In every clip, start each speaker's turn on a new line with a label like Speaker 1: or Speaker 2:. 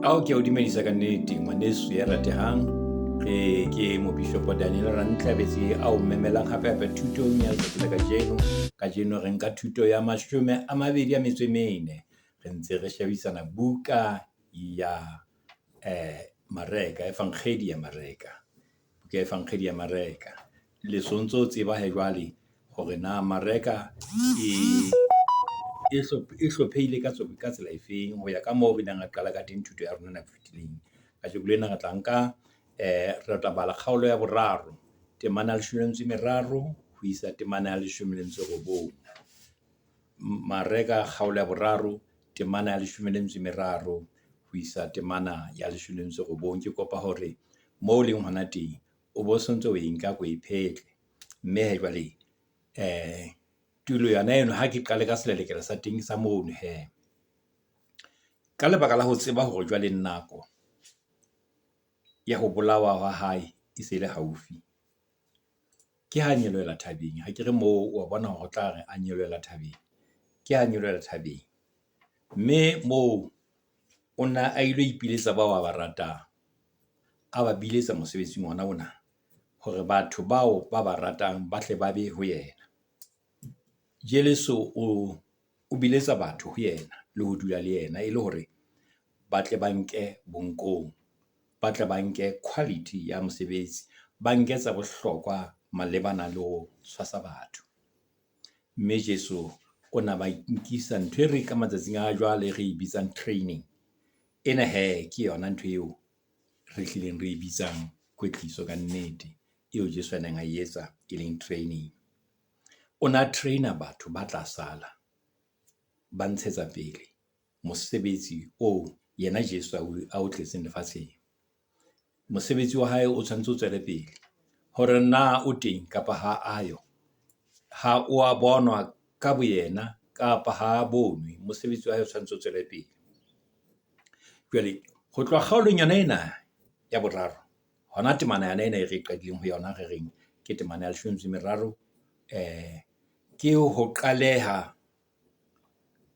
Speaker 1: Ao ke a o dumedisa ka nnete ngwaneso ya ratehang. Re ke mobishopo Daniel Rantlabetse a o memelang hape hape thutong ya letsatsi la kajeno. Kajeno re nka thuto ya 24. Re ntse re shebisana buka ya Mareka, Efankgedi ya Mareka. Buka ya Efankgedi ya Mareka. Le so ntso tseba he jwale hore na Mareka e e hlophehile ka ka tsela efeng ho ya ka moo re ileng ra qala ka teng thuto ya rona nako e fetileng. Kajeko lena re tla nka re tla bala kgaolo ya boraro, temana ya leshome le metso e meraro ho isa temana ya leshome le metso e robong. Mareka kgaolo ya boraro, temana ya leshome le metso e meraro ho isa temana ya leshome le metso e robong. Ke kopa hore moo o leng hona teng, o bo sontso o e nka o ko e phetle. Mme he jwale tulo yona eno ha ke qale ka selelekela sa teng sa mono hee. Ka lebaka la ho tseba hore jwale nako ya ho bolawa hwa hae e se le haufi, ke ha nyolohela thabeng. Akere moo wa bona hore o tla re a nyolohela thabeng. Ke ha nyolohela thabeng, mme moo o na a ilo ipiletsa bao a ba ratang. A ba biletsa mosebetsing ona ona hore batho bao ba ba ratang ba tle ba be ho yena. O biletsa batho ho yena le ho dula le yena e le hore ba tle ba nke bonkong, ba tle ba nke quality ya mosebetsi, ba nke tsa bohlokwa malebana le ho tshwasa batho. Mme Jeso o na ba nkisa ntho e re ka matsatsing a jwale re e bitsang training. Ena hee ke yona ntho eo re hlileng re e bitsang kwetliso kannete, eo Jeso a neng a e etsa e leng training. O na train-a batho ba tla sala ba ntshetsa pele mosebetsi oo yena Jeso a o tletseng lefatsheng. Mosebetsi wa hae o tshwanetse o tswele pele hore na o teng kapa ha ayo, ha o a bonwa ka boyena kapa ha bonwe, mosebetsi wa hae o tshwanetse o tswele pele. Jwale ho tloha kgaolong yona ena ya boraro, hona temana yona ena e re qadileng ho yona, re reng ke temana ya leshome le metso e meraro. Ke ho qaleha,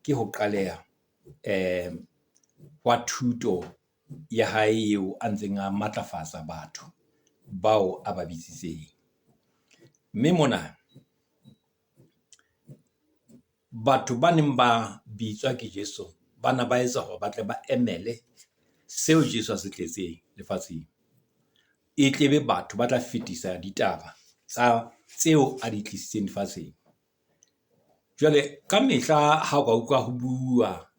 Speaker 1: ke ho qaleha hwa thuto ya hae eo a ntseng a matlafatsa batho bao a ba bitsitseng. Mme mona batho ba neng ba bitswa ke Jeso, ba na ba etsa hore ba tle ba emele seo Jeso a se tletseng lefatsheng. E tle be batho ba tla fetisa ditaba tsa tseo a di tlisitseng lefatsheng. Jwale ka mehla ha o ka utlwa ho bua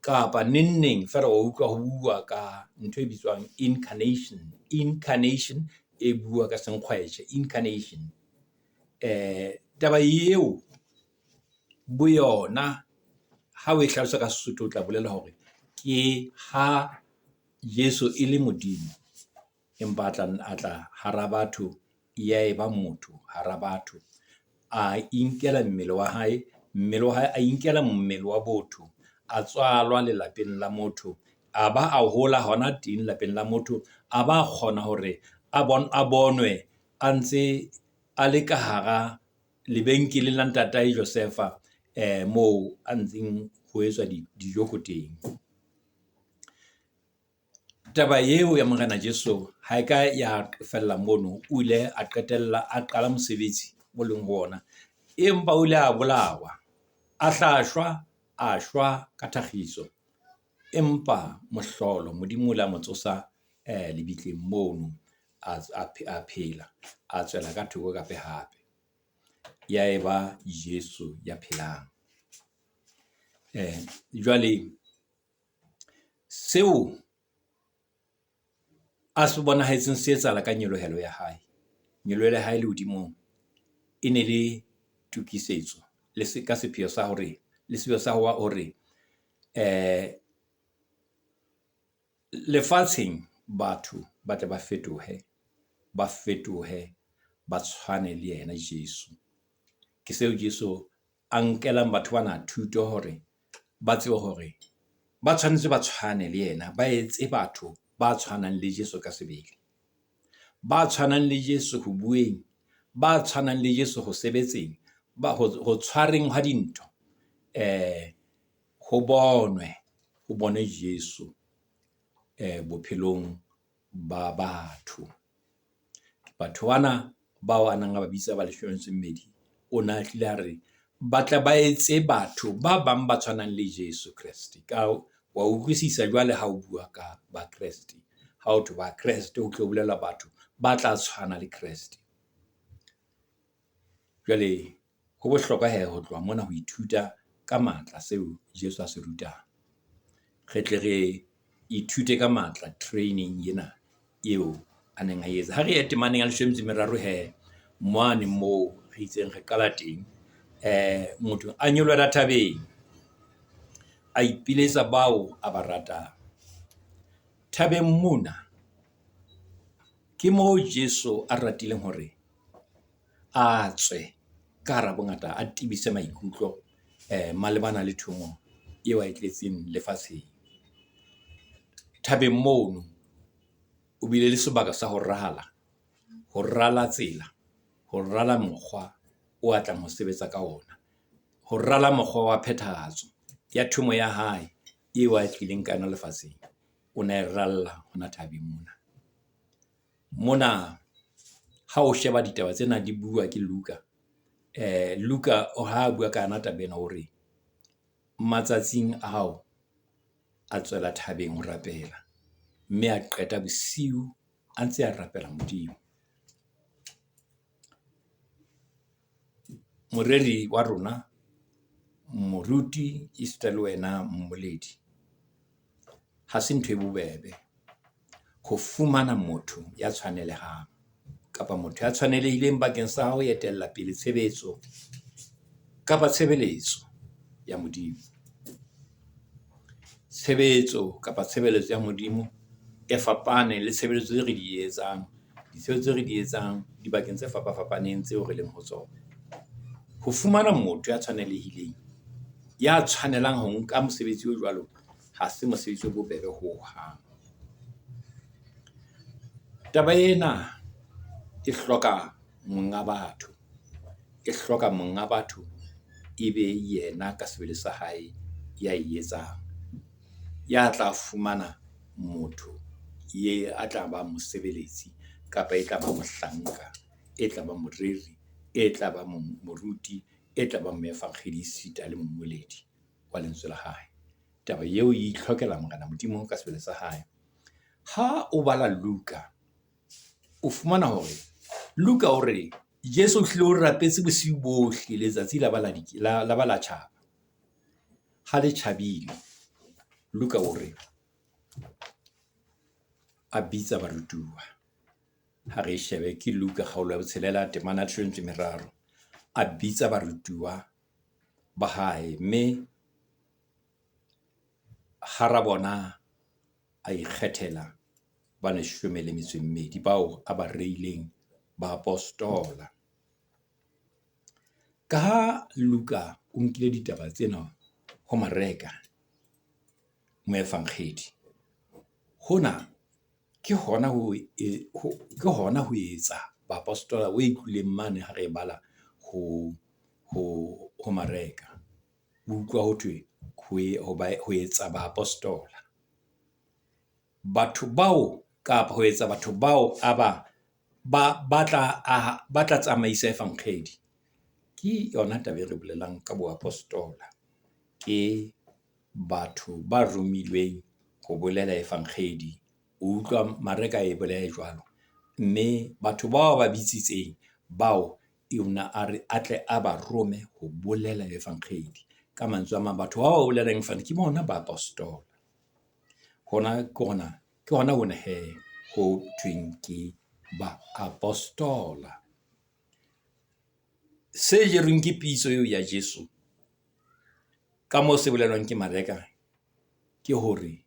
Speaker 1: kapa neng neng feela wa utlwa ho bua ka ntho e bitswang incarnation. Incarnation e bua ka senkgwetjhe incarnation. Taba eo boyona ha o e hlalosa ka Sesotho, o tla bolela hore ke ha Jeso e le Modimo, empa a tla a tla hara batho, ya eba motho hara batho. A inkela mmele wa hae, mmele wa hae a inkela mmele wa botho, a tswalwa lelapeng la motho, a ba a hola hona teng lapeng la motho. A ba kgona hore a a bonwe a ntse a le ka hara lebenkeleng la ntatae Josefa, moo a ntseng ho etswa dijo ko teng. Taba eo ya Morena Jeso ha e ka ya fella mono, o ile a qetella a qala mosebetsi o leng ho ona. Empa o ile a bolawa, a hla shwa, a shwa ka thakgiso. Empa mohlolo Modimo o ile a mo tsosa lebitleng mono, a a phela, a tswela ka thoko hape. Ya eba Jeso ya phelang. Jwale seo a se bonahetseng se etsahala ka nyolohelo ya hae, nyolohelo ya hae lehodimong e ne le tokisetso le ka sepheo sa hore le sepheo sa hore lefatsheng batho ba tle ba fetohe, ba fetohe, ba tshwane le yena Jeso. Ke seo Jeso a nkelang batho bana thuto hore ba tsebe hore ba tshwanetse ba tshwane le yena, ba etse batho ba tshwanang le Jeso ka sebele. Ba tshwanang le Jeso ho bueng, ba tshwanang le Jeso ho sebetseng, ba ho tshwareng hwa dintho. Ho bonwe, ho bonwe Jesu bophelong ba batho. Batho bana bao a neng a ba bitsa ba leshome le metso e mmedi, o na hlile a re ba tle ba etse batho ba bang ba tshwanang le Jesu Kreste. Ka wa utlwisisa jwale ha o bua ka Bakreste. Ha ho thwe Bakreste ho tlo bolela batho ba tla tshwana le Kreste. Jwale ho bohlokwa hee ho tloha mona ho ithuta ka matla seo Jesu a se rutang. Re tle re ithute ka matla training ena eo a neng a etsa. Ha re ye temaneng ya leshome e metso e meraro hee, mane moo re itseng re qala teng. Motho a nyolohela thabeng, a ipiletsa bao a ba ratang. Thabeng mona ke moo Jesu a ratileng hore a tswe ka hara bongata, a tibise maikutlo malebana le thomo eo ae tletseng lefatsheng. Thabeng mono o bile le sebaka sa ho rala, ho rala tsela, ho rala mokgwa o a tlang ho sebetsa ka ona. Ho rala mokgwa wa phethahatso ya thomo ya hae eo a tlileng ka yona lefatsheng. O na e ralla hona thabeng mona. Mona ha o sheba ditaba tsena di bua ke Luka, Luka ha a bua ka yona taba ena o re, matsatsing ao a tswela thabeng ho rapela. Mme a qeta bosiu a ntse a rapela Modimo. Moreri wa rona, moruti esita le wena mmoledi. Ha se ntho e bobebe ho fumana motho ya tshwanelehang kapa motho ya tshwanelehileng bakeng sa ho etella pele tshebetso kapa tshebeletso ya Modimo. Tshebetso kapa tshebeletso ya Modimo e fapane le tshebeletso tse re di etsang, ditshebeletso tse re di etsang dibakeng tse fapafapaneng tseo re leng ho tsona. Ho fumana motho ya tshwanelehileng, ya tshwanelang ho nka mosebetsi o jwalo, ha se mosebetsi o bobebe hohang. Taba ena e hloka monga batho, e hloka monga batho, e be yena ka sebele sa hae ya e etsang. Ya tla fumana motho ye a tla ba mosebeletsi kapa e tla ba mohlanka, e tla ba moreri, e tla ba moruti, e tla ba moefankgedi esita le mmoledi wa lentswe la hae. Taba eo e itlhokela Morena Modimo ka sebele sa hae. Ha o bala Luka, o fumana hore Luka o re Jesu o hlile o rapetse bosiu bohle letsatsi la ba la la ba la tjhaba. Ha le tjhabile, Luka o re a bitsa barutuwa. Ha re shebe ke Luka kgaolo ya botshelela temana ya leshome e meraro. A bitsa barutuwa ba hae, mme hara bona a ikgethela ba leshome le metso e mmedi bao a ba reileng baapostola. Ka ha Luka o nkile ditaba tsena ho Mareka, moefankgedi, hona ke hona ho ke hona ho etsa baapostola o e utlwileng mane ha re e bala ho ho Mareka. O utlwa ho thwe ho etsa baapostola. Batho bao kapa ho etsa batho bao a ba ba tla aha, ba tla tsamaisa efankgedi. Ke yona taba e re bolelang ka boapostola. Ke batho ba romilweng ho bolela efankgedi. O utlwa Mareka e bolela jwalo. Mme batho bao ba bitsitseng bao a re atle a ba rome ho bolela efankgedi. Ka mantswe a mang, batho bao ba bolelang ke bona baapostola. Hona ke hona ke hona hona hee ho thweng ke baapostola. Se jerweng ke pitso eo ya Jesu, ka moo se bolelwang ke Mareka, ke hore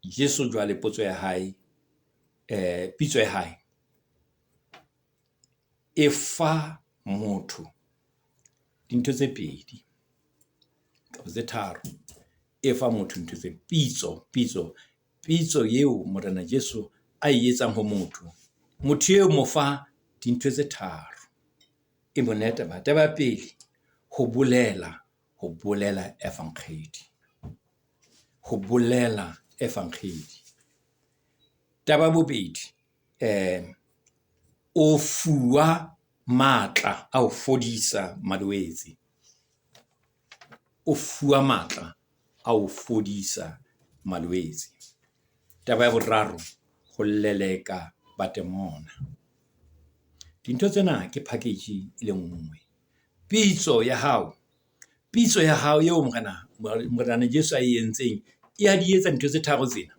Speaker 1: Jesu jwale potso ya hae, pitso ya hae e fa motho dintho tse pedi kapa tse tharo. E fa motho ntho tse pitso pitso pitso eo Morena Jesu a e etsang ho motho. Motho eo mo fa dintho tse tharo. E mo nehe taba. Taba ya pele, ho bolela. Ho bolela efankgedi, ho bolela efankgedi. Taba ya bobedi o fuwa matla a ho fodisa malwetse. O fuwa matla a ho fodisa malwetse. Taba ya boraro, ho leleka batemona. Dintho tsena ke package e le nngwe. Pitso ya hao, pitso ya hao eo Morena Morena Jesu a e entseng e a di etsa dintho tse tharo tsena.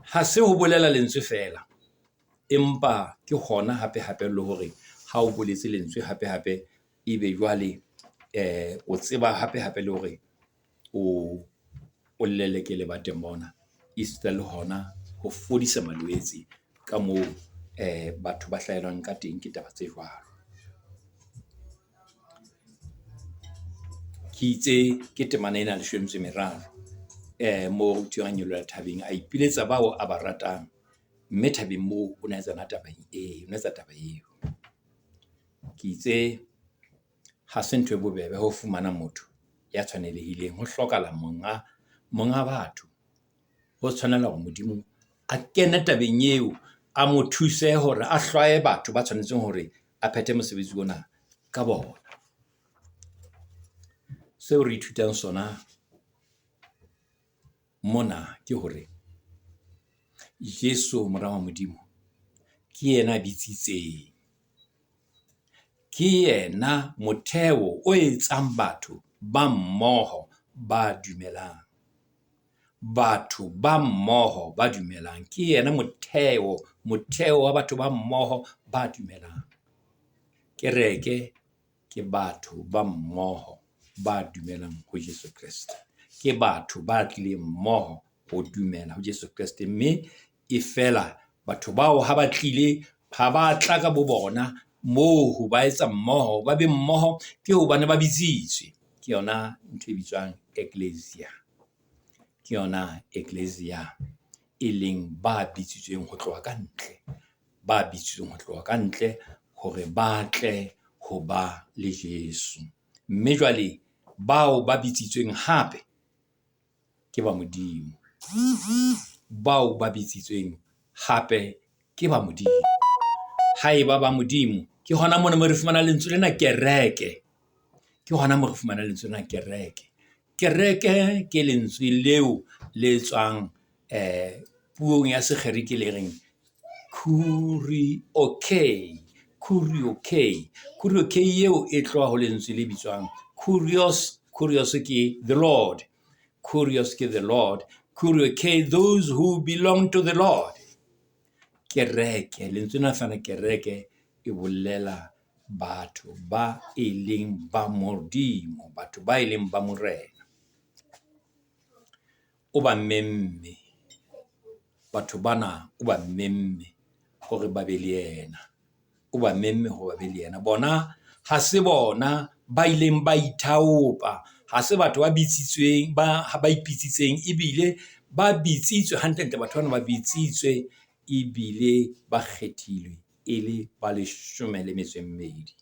Speaker 1: Ha se ho bolela lentswe feela, empa ke hona hape hape le hore ha o boletse lentswe hape hape ebe jwale o tseba hape hape le hore o o leleke le batemona esita le hona ho fodisa malwetse ka moo batho ba hlahelwang ka teng ke taba tse jwalo. Ke itse ke temana ena ya leshome le metso e meraro moo ho thweng ha nyolohela thabeng, a ipiletsa bao a ba ratang. Mme thabeng moo o na etsa yona taba eo, o na etsa taba eo. Ke itse ha se ntho e bobebe ho fumana motho ya tshwanelehileng. Ho hlokahala monga monga batho. Ho tshwanela hore Modimo a kene tabeng eo, a mo thuse hore a hlwaye batho ba tshwanetseng hore a phethe mosebetsi ona ka bona. Seo re ithutang sona mona ke hore Jesu mora wa Modimo ke yena a bitsitseng. Ke yena motheo o etsang batho ba mmoho ba dumelang. Batho ba mmoho ba dumelang. Ke yena motheo, motheo wa batho ba mmoho ba dumelang. Kereke ke batho ba mmoho ba dumelang ho Jesu Kreste. Ke batho ba tlileng mmoho ho dumela ho Jesu Kreste. Mme e feela batho bao ha ba tlile, ha ba tla ka bo bona moo ho ba etsa mmoho, ba be mmoho ke hobane ba bitsitswe. Ke yona ntho e bitswang ecclesia. Ke yona ecclesia, e leng ba bitsitsweng ho tloha ka ntle, ba bitsitsweng ho tloha ka ntle hore ba tle ho ba le Jesu. Mme jwale bao ba bitsitsweng hape ke ba Modimo. Bao ba bitsitsweng hape ke ba Modimo. Haeba ba Modimo, ke hona mona mo re fumanang lentswe lena kereke. Ke hona moo re fumanang lentswe lena kereke. Kereke ke lentswe leo le tswang puong ya Sekgerike le reng kuriokei, kuriokei. Kuriokei eo e tloha ho lentswe le bitswang kurios. Kurios ke the Lord. Kurios ke the Lord. Kuriokei, those who belong to the Lord. Kereke, lentswe lena fana kereke e bolela batho ba e leng ba Modimo, batho ba e leng ba Morena. O ba memme, batho bana o ba memme hore ba be le yena. O ba memme hore ba be le yena. Bona ha se bona ba ileng ba ithaopa, ha se batho ba bitsitsweng, ba ipitsitseng ebile ba bitsitswe hantlentle, batho bana ba bitsitswe ebile ba kgethilwe e le ba leshome le metso e mmedi.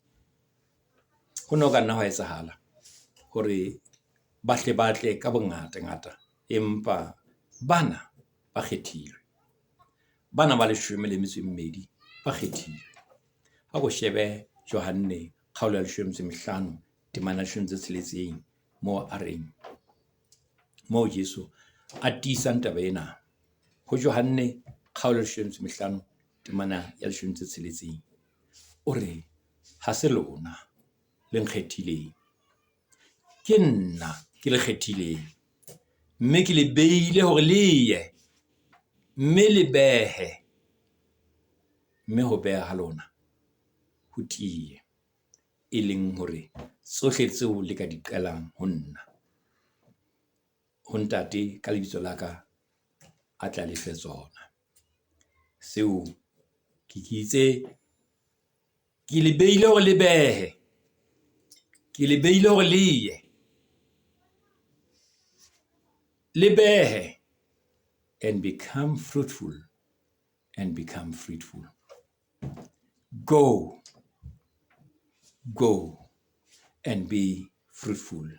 Speaker 1: Ho no ka nna hwa etsahala hore ba hle ba tle ka bongata ngata, empa bana ba kgethilwe. Bana ba leshome le metso e mmedi ba kgethilwe. A ko shebe Johanne kgaolo ya leshome le metso e mehlano, temana ya leshome le metso e tsheletseng moo a reng, moo Jesu a tiisang taba ena. Ho Johanne kgaolo ya leshome le metso e mehlano, temana ya leshome le metso e tsheletseng. O re, ha se lona le nkgethileng, ke nna ke le kgethileng. Mme ke le beile hore le ye, mme le behe. Mme ho beha ha lona ho tiye. E leng hore tsohle tseo le ka di qelang ho nna, ho Ntate ka lebitso la ka, a tla le fe tsona. Seo ke itse, ke le beile hore le behe. Ke le beile hore le ye, le behe and become fruitful, and become fruitful. Go, go and be fruitful.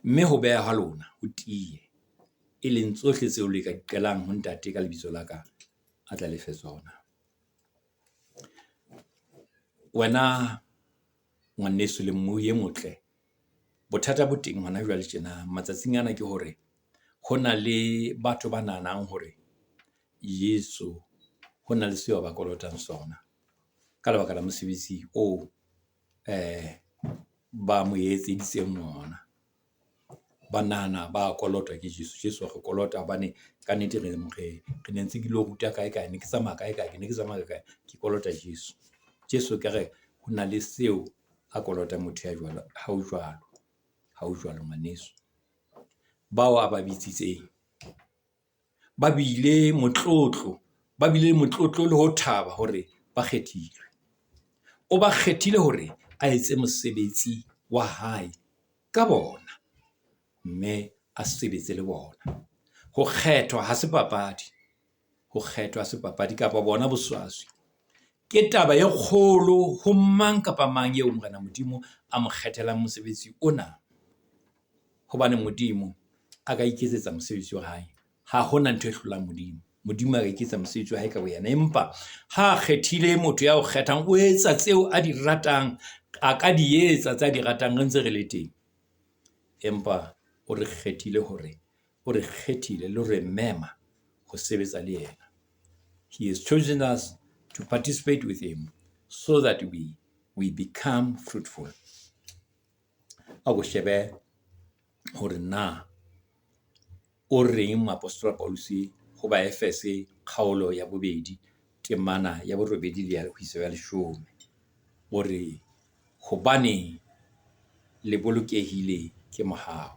Speaker 1: Mme ho beha ha lona ho tiye, e leng tsohle tseo le ka di qelang ho Ntate ka lebitso la ka, a tla le fe tsona. Wena ngwaneso le mmohi e motle, bothata bo teng hona jwale tjena matsatsing ana ke hore ho na le batho ba nahanang hore Jesu ho na le seo a ba kolotang sona ka lebaka la mosebetsi oo ba mo etseditseng ona. Ba nahana ba kolotwa ke Jesu. Jesu wa re kolota hobane kannete re re ne ntse ke lo ruta kae kae, ne ke tsamaya kae kae, ne ke tsamaya kae. Ke kolota Jesu. Jesu ekare ho na le seo a kolotang motho ya jwalo. Ha ho jwalo, ha ho jwalo ngwaneso. Bao a ba bitsitseng ba bile motlotlo, ba bile motlotlo le ho thaba hore ba kgethilwe. O ba kgethile hore a etse mosebetsi wa hae ka bona, mme a sebetse le bona. Ho kgethwa ha se papadi, ho kgethwa ha se papadi kapa bona boswaswi. Ke taba e kgolo ho mang kapa mang eo Morena Modimo a mo kgethelang mosebetsi ona. Hobane Modimo a ka iketsetsa mosebetsi wa hae. Ha hona ntho e hlolang Modimo. Modimo a ka iketsa mosebetsi wa hae ka boyena. Empa ha a kgethile motho ya o kgethang, o etsa tseo a di ratang. A ka di etsa tsa di ratang re ntse re le teng. Empa o re kgethile hore o re kgethile le ho re mema ho sebetsa le yena. He has chosen us to participate with him so that we become fruitful. A ko shebe hore na o reng moapostola Pauluse ho Baefese kgaolo ya bobedi temana ya borobedi le ya ho isa ya leshome. O re hobane le bolokehile ke mohau.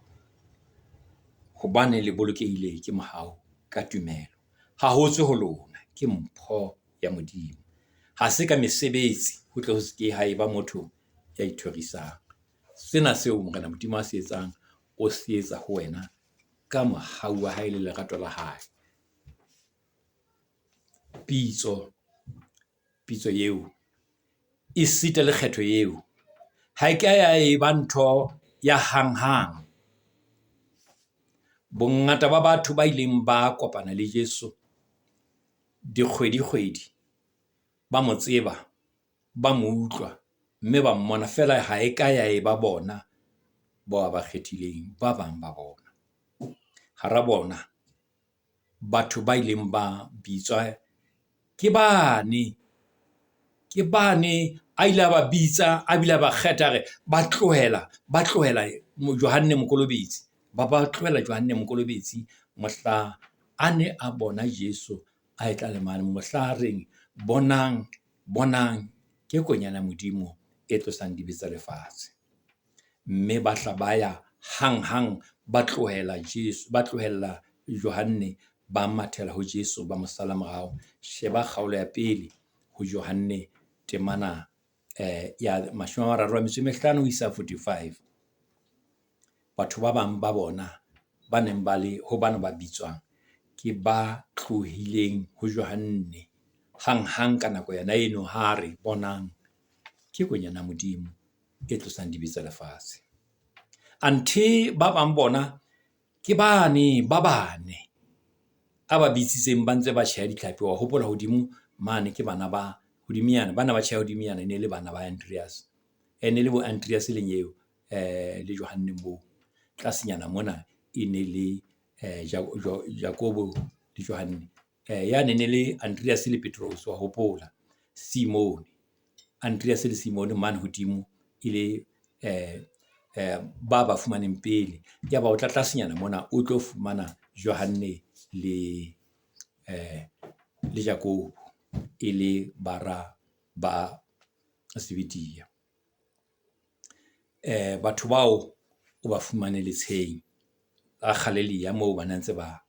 Speaker 1: Hobane le bolokehile ke mohau ka tumelo. Ha ho tswe ho lona, ke mpho ya Modimo. Ha se ka mesebetsi ho tle ho se ke ha eba motho ya ithorisang. Sena seo Morena Modimo a se etsang, o se etsa ho wena ka mohau wa hae le lerato la hae. Pitso, pitso eo esita le kgetho eo ha e ka ya eba ntho ya hanghang. Bongata ba batho ba ileng ba kopana le Jesu dikgwedi-kgwedi, ba mo tseba, ba mo utlwa, mme ba mmona feela ha e ka ya eba bona bao a ba kgethileng, ba bang ba bona. Hara bona, batho ba ileng ba bitswa ke bane, ke bane a ile a ba bitsa, a bile a ba kgetha, a re ba tlohela, ba tlohela Johanne Mokolobetsi. Ba ba tlohela Johanne Mokolobetsi mohla a ne a bona Jesu a e tla le mane, mohla a reng, bonang, bonang, ke konyana ya Modimo e tlosang dibe tsa lefatshe. Mme ba hla ba ya hanghang, ba tlohela Jesu, ba tlohella Johanne, ba mathela ho Jesu, ba mo sala morao. Sheba kgaolo ya pele ho Johanne temana ya 35 ho isa 45. Batho ba bang ba bona ba neng ba le ho bana ba bitswang ke ba tlohileng ho Johanne hanghang ka nako yona eno ha re, bonang, ke konyana ya Modimo e tlosang dibe tsa lefatshe. Anthe ba bang bona ke bane ba bane a ba bitsitseng ba ntse ba tjheha ditlhapi. Wa hopola hodimo mane ke bana ba hodimonyana, bana ba tjheha hodimonyana e ne le bana ba Andreas. E ne le bo Andreas le eo le Johanne moo. Tlasenyana mona e ne le Jakobo le Johanne. Yane ne le Andreas le Petrose wa hopola, Simone. Andreas le Simone mane hodimo e le ba ba fumaneng pele. Yaba o tla tlasenyana mona o tlo fumana Johanne le le Jakobo e le bara ba Zebedia. Batho bao o ba fumane letsheng la Galilea moo ba ne ntse ba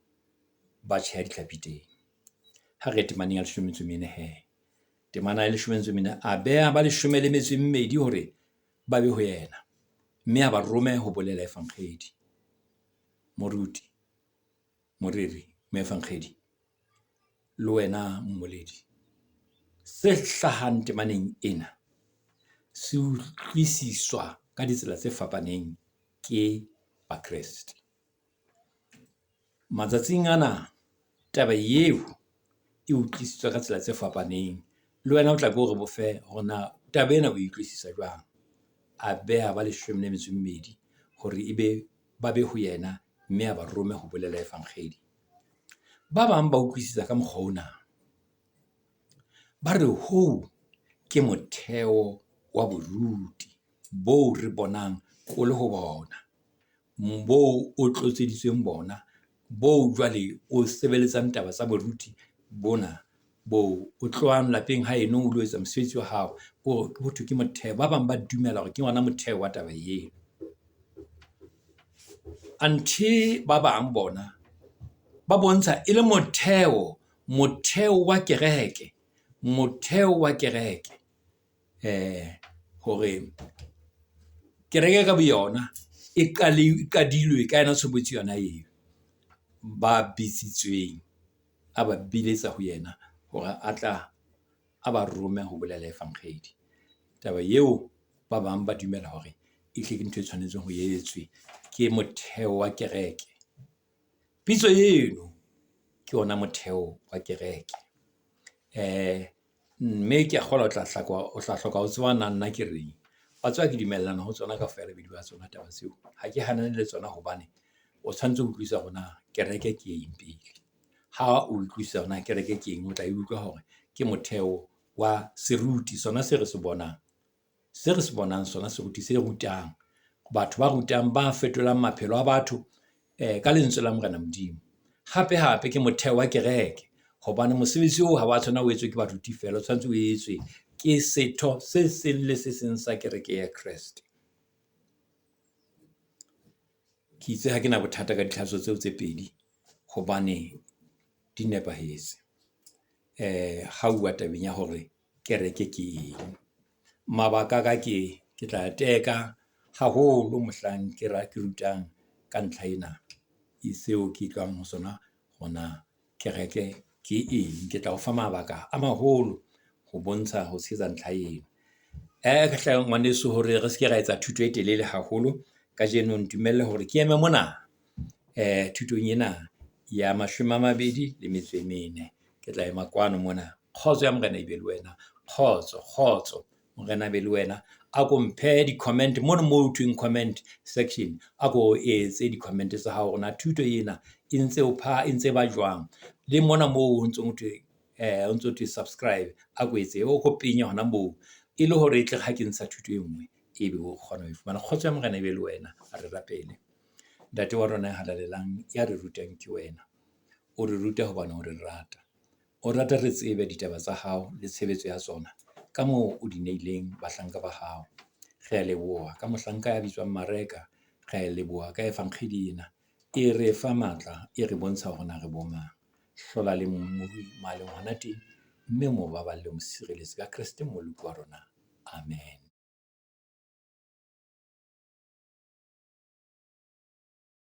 Speaker 1: ba tjheha ditlhapi teng. Ha re ye temaneng ya leshome le metso e mene hee. Temana ya leshome le metso e mene, a beha ba leshome le metso e mmedi hore ba be ho yena, mme a ba rome ho bolela efankgedi. Moruti, moreri, moefankgedi le wena mmoledi. Se hlahang temaneng ena se utlwisiswa ka ditsela tse fapaneng ke Bakreste. Matsatsing ana taba eo e utlwisiswa ka tsela tse fapaneng. Le wena o tla ko re fe hore na taba ena o utlwisisa jwang. A beha ba leshome le metso e mmedi hore ebe ba be ho yena, mme a ba rome ho bolela Evankgedi. Ba bang ba utlwisisa ka mokgwa ona, ba re hoo ke motheo wa boruti bo re bonang o le ho bona. Boo o tlotseditsweng bona, bo jwale o sebeletsang taba tsa boruti bona bo o tlohang lapeng haeno o lo etsa mosebetsi wa hao. Ho thwe ke motheo. Ba bang ba dumela hore ke ona motheo wa taba eo. Anthe ba bang bona ba bontsha e le motheo, motheo wa kereke. Motheo wa kereke hore kereke ka boyona e qadilwe ka yona tshobotsi yona eo. Ba bitsitsweng, a ba biletsa ho yena hore a tla a ba rome ho bolela Evankgedi. Taba eo ba bang ba dumela hore ehlile ke ntho e tshwanetseng ho etswe. Ke motheo wa kereke. Pitso eno ke ona motheo wa kereke. Mme ke a kgolwa o tla o tla hloka ho tseba na nna ke reng. Wa tseba ke dumellana ho tsona kaofela bobedi ba tsona taba tseo. Ha ke hanane le tsona hobane o tshwanetse ho utlwisisa hore na kereke ke eng pele. Ha o utlwisisa hore na kereke ke eng, o tla e utlwa hore ke motheo wa seruti sona se re se bonang. Se re se bonang sona seruti se rutang. Batho ba rutang, ba fetolang maphelo a batho ka lentswe la Morena Modimo. Hape hape ke motheo wa kereke hobane mosebetsi oo ha wa tshwanela o etswe ke baruti feela, o tshwanetse o etswe ke setho se seng le se seng sa kereke ya Kreste. Ke itse ha kena bothata ka ditlhaloso tseo tse pedi hobane di nepahetse. Ha houwa tabeng ya hore kereke ke eng. Mabaka a ka ke, ke tla teka haholo mohlang ke rutang ka ntlha ena. Ke seo ke tlohang ho sona hore na kereke ke eng. Ke tla o fa mabaka a maholo ho bontsha ho tshehetsa ntlha eo. Hle ngwaneso hore re seke ra etsa thuto e telele haholo kajeno, ntumelle hore ke eme mona thutong ena ya mashome a mabedi le metso e mene. Ke tla ema kwano mona. Kgotso ya Morena e be le wena. Kgotso, kgotso Morena a be le wena. A ko mphe di-comment mono moo ho thweng comment section. A ko etse di-comment tsa hao hore na thuto ena e ntse o e ntse ba jwang. Le mona moo ho ntsong ho thwe ho ntso thwe subscribe, a ko etse o ko penye hona moo. E le hore e tle re ha ke ntsha thuto e nngwe, ebe o kgona ho e fumana. Kgotso ya Morena e be le wena. A re rapele. Ntate wa rona ya halalelang, ya re rutang ke wena. O re ruta hobane o re rata. O rata re tsebe ditaba tsa hao le tshebetso ya tsona ka moo o di neileng bahlanka ba hao. Re a leboha ka mohlanka ya bitswang Mareka. Re a leboha ka Evankgedi ena. E re fa matla, e re bontsha hore na re bo mang. Hlola le hona teng, mme o mo baballe, o mo sireletse ka Kreste Mmoloki wa rona. Amen.